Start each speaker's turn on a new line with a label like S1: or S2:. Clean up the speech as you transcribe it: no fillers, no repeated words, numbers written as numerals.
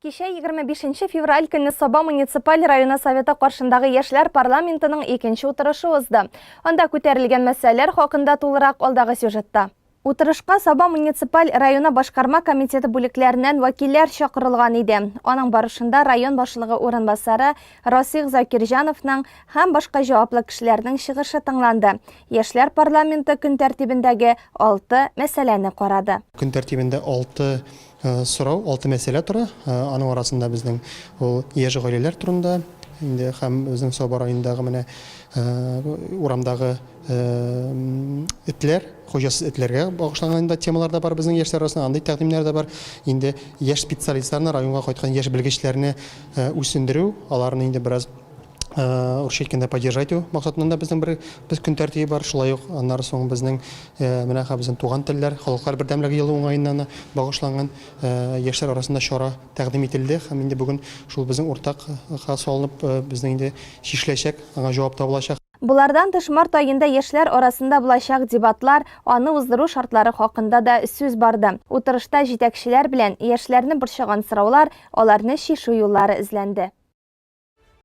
S1: Кичә 25 нче февраль көнне Саба муниципаль районы Советы каршындагы яшьләр парламентының икенче утырышы узды. Анда күтәрелгән мәсьәләләр хакында тулырак алдагы сюжетта. Утырышка Саба муниципаль районы башкарма комитеты бүлекләреннән вәкилләр чакырылган иде. Аның барышында район башлыгы урынбасары Расих Закирҗановның һәм башка җаваплы кешеләрнең чыгышы тыңланды. Яшьләр парламенты көн тәртибендәге алты мәсьәләне карады.
S2: Көн тәртибендә алты Сорау, алты мәсьәлә тора. Аның арасында безнең ул яшь гаиләләр турында инде һәм безнең Саба районындагы менә урамдагы этләр, хуҗасыз этләргә багышланган инде темалар да бар безнең яшьләр арасында, андый тәкъдимнәр дә бар. Инде яшь специалистларны, районга кайткан яшь белгечләрне үсендерү, аларны инде бераз урысча әйткәндә поддержать итү максатыннан да безнең бер без көн тәртибе бар. Шулай ук аннары соң безнең менә хәзер безнең туган телләр, халыклар бердәмлеге елы уңаеннан багышланган яшьләр арасында чара тәкъдим ителде һәм инде бүген шул безнең уртакка салынып безнең инде чишеләчәк, аңа җавап табылачак.
S1: Болардан тыш, март аенда яшьләр арасында булачак дебатлар, аны уздыру шартлары хакында да сүз барды. Утырышта җитәкчеләр белән яшьләрне борчыган сораулар, аларны чишү юллары эзләнде.